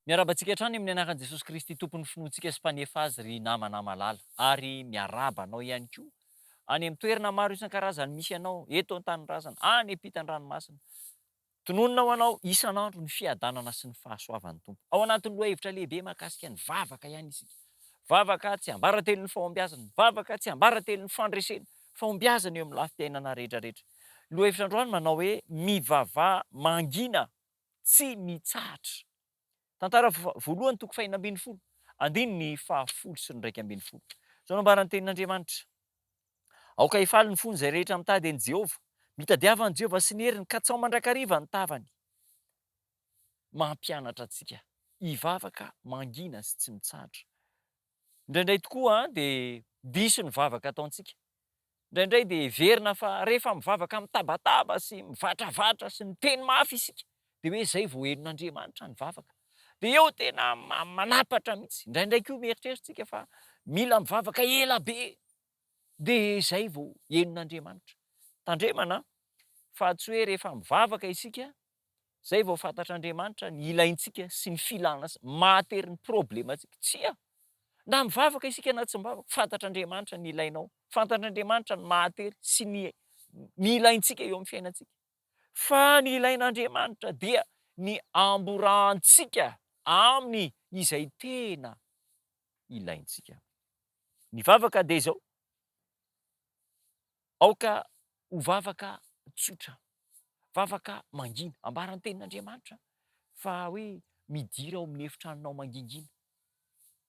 Miarahaba antsika hatrany amin'ny anaran'i Jesosy Kristy Tompon'ny finoantsika sy Mpanefa azy ry namana malala ary miarahaba anao ihany koa any amin'ny toerana maro isan-karazany misy anao eto an-tanindrazana, any ampitan-dranomasina. Tononina ho anao isan'andro ny fiadanana sy ny fahasoavan'ny Tompo. Ao anatin'ny lohahevitra lehibe mahakasika ny vavaka ihany isika. Vavaka tsiambaratelon'ny fahombiazana, vavaka tsiambaratelon'ny fandresena, fahombiazana eo amin'ny lafim-piainana rehetrarehetra. Ny lohahevitra androany manao hoe mivavaha mangina tsy mitsahatra. Tantara voalohany toko fahenina ambin'ny folo, andininy fahafolo sy ny 11. Izao no ambaran'ny tenin'Andriamanitra, Aoka hifaly ny fony izay rehetra mitady an'i Jehovah. Mitadiava an'i Jehovah sy ny heriny, katsaho mandrakariva ny tavany. Mampianatra antsika hivavaka mangina sy tsy mitsahatra. Indraindray tokoa dia diso ny vavaka ataontsika. Indraindray dia heverina fa rehefa mivavaka mitabataba sy mivatravatra sy miteny mafy isika dia hoe izay vao henon'Andriamanitra ny vavaka. Dia eo tena manapatra mihitsy. Indraindray koa mieritreritra isika fa mila mivavaka ela be dia izay vao henon'Andriamanitra. Tandremana fa tsy hoe rehefa mivavaka isika Zay vao fantatr'Andriamanitra ny ilaintsika sy ny filana sy mahatery ny problemantsika. Tsia! Na mivavaka isika na tsy mivavaka, fantatr'Andriamanitra ny ilainao, fantatr'Andriamanitra ny mahatery sy ny ny ilaintsika eo amin'ny fiainantsika. Fa ny ilain'Andriamanitra dia ny amborahantsika aminy izay tena ilaintsika. Ny vavaka dia izao, Aoka ho vavaka tsotra, vavaka mangina. Ambaran'ny Tenin'Andriamanitra fa hoe midira ao amin'ny efitranonao mangingina.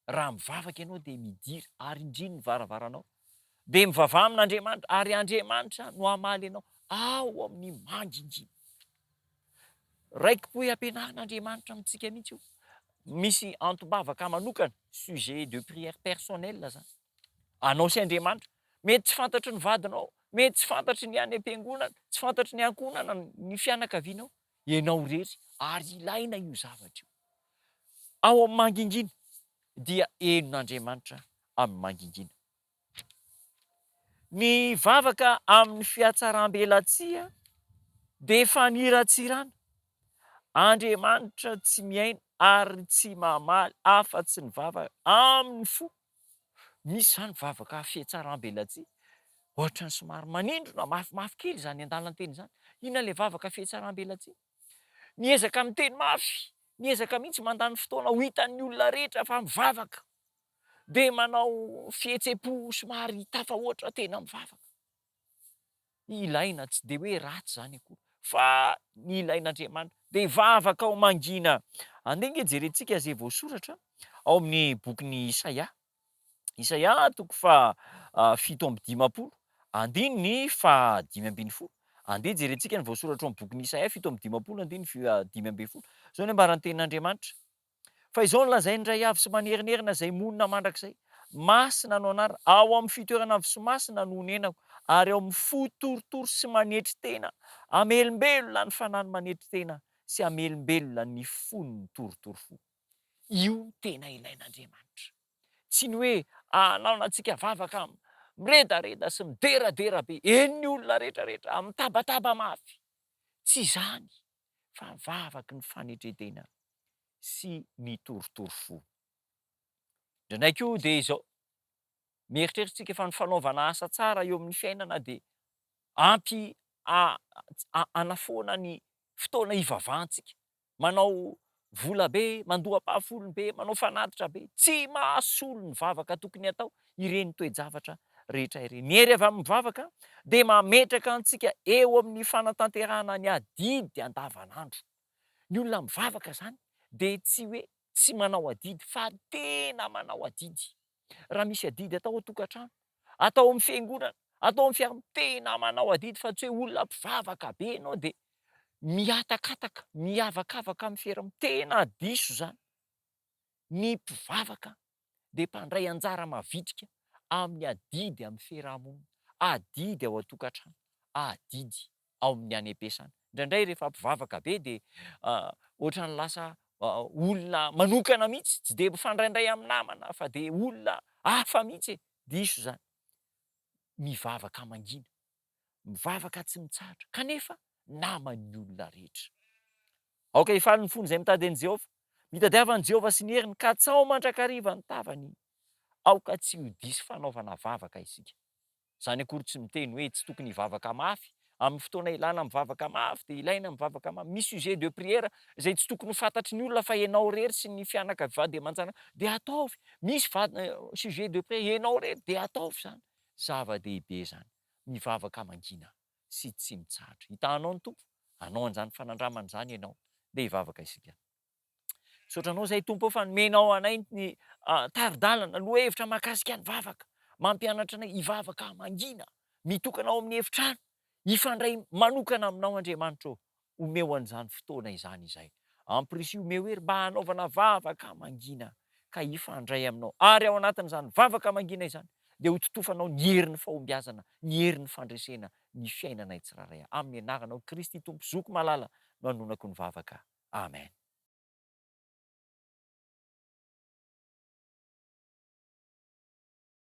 Raha mivavaka ianao dia midira ary indrino ny varavaranao. Dia mivavaha amin'Andriamanitra ary Andriamanitra no hamaly anao ao amin'ny mangingina. Raiki-pohy ampianarin'Andriamanitra amintsika mihitsy io. Misy antom-bavaka manokana, sujet de prière personnel zany. Anao sy Andriamanitra. Mety tsy fantatry ny vadinao, mety tsy fantatry ny any am-piangonana, tsy fantatry ny ankohonana, ny fianakavianao. Ianao irery ary ilaina io zavatra io. Ao amin'ny mangingina dia henon'Andriamanitra amin'ny mangingina. Ny vavaka amin'ny fihatsaram-belatsihy dia faniratsirana. Andriamanitra tsy mihaino ary tsy mamaly afa-tsy ny vavaka amin'ny fo. Misy izany vavaka fihatsaram-belatsihy, ohatran'ny somary manindrona mafimafy kely izany andalan-teny izany. Inona ilay vavaka fihatsaram-belatsihy? Miezaka miteny mafy, miezaka mihitsy mandany fotoana ho hitan'ny olona rehetra fa mivavaka. Dia manao fihetsem-po somary tafahoatra tena mivavaka. Ilaina, tsy dia hoe ratsy izany akory, fa ny ilain'Andriamanitra dia vavaka ao mangina. Andeha ange jerentsika izay voasoratra ao amin'ny bokin'i Isaia. Isaia toko faha 57, andininy faha 15. Andeha jerentsika ny voasoratra ao amin'ny bokin'i Isaia 57, andininy faha 15. Izao no ambaran'ny tenin'Andriamanitra. Fa izao no lazain'ny Ray Avo sy Manerinerina izay monina mandrakizay, Masina no anarany, ao amin'ny fitoerana avo sy masina no onenako, ary ao amin'ny fo torotoro sy manetry tena, hamelombelona ny fanahy manetry tena sy hamelombelona ny fon'ny torotoro fo. Io no tena ilain'Andriamanitra. Tsy ny hoe hanaonantsika vavaka miredareda sy mideradera be, henon'ny olona rehetrarehetra, mitabataba mafy. Tsy izany fa vavaky ny fanetren-tena sy ny torotoro fo. Indraindray koa dia izao, mieritreritra isika fa ny fanaovana asa tsara eo amin'ny fiainana dia ampy hanafoana ny fotoana hivavahantsika. Manao vola be, mandoa ampahafolony be, manao fanatitra be, tsy mahasolo ny vavaka tokony hatao ireny toe-javatra rehetra ireny. Ny hery avy amin'ny vavaka dia mametraka antsika eo amin'ny fanatanterahana ny adidy andavanandro. Ny olona mivavaka izany dia tsy hoe tsy manao adidy fa tena manao adidy. Raha misy adidy atao an-tokantrano, atao amin'ny fiangonana, atao amin'ny fiarahamonina, tena manao adidy fa tsy hoe olona mpivavaka be ianao dia mihatakataka, miavakavaka amin'ny fiarahamonina. Tena diso izany. Ny mpivavaka dia mpandray anjara mavitrika amin'ny adidy amin'ny fiarahamonina, adidy ao an-tokantrano, adidy ao amin'ny any am-piasana. Indraindray rehefa mpivavaka be dia ohatran'ny lasa olona manokana mihitsy, tsy dia mifandraindray amin'ny namana fa dia olona hafa mihitsy e! Diso izany. Mivavaka mangina, mivavaka tsy mitsahatra, kanefa naman'ny olona rehetra. Aoka hifaly ny fon'izay mitady an'i Jehovah. Mitadiava an'i Jehovah sy ny heriny, katsaho mandrakariva ny tavany. Aoka tsy ho diso fanaovana vavaka isika. Izany akory tsy miteny hoe tsy tokony hivavaka mafy. Amin'ny fotoana ilana mivavaka mafy dia ilaina mivavaka mafy. Misy sujet de prière izay tsy tokony ho fantatry ny olona fa ianao irery sy ny fianakavi vady aman-janaka dia ataovy. Misy va- sujet de prière ianao irery dia ataovy izany. Zava-dehibe izany. Mivavaka mangina sy tsy mitsahatra. Hitahanao ny Tompo, hanao an'izany fanandramana izany ianao. Ndeha hivavaka isika. Misaotra anao izay Tompo ô fa nomenao anay ny tari-dalana, lohahevitra mahakasika ny vavaka. Mampianatra anay hivavaka mangina, mitokana ao amin'ny efitrano, hifandray manokana aminao Andriamanitra ô. Omeo an'izany fotoana izany izay. Ampirisiho omeo hery mba hanaovana vavaka mangina ka hifandray aminao. Ary ao anatin'izany vavaka mangina izany dia hototofanao ny herin'ny fahombiazana, ny herin'ny fandresena ny fiainanay tsirairay. Amin'ny anaranao Kristy Tompo Zoky malala no anonako ny vavaka. Amen.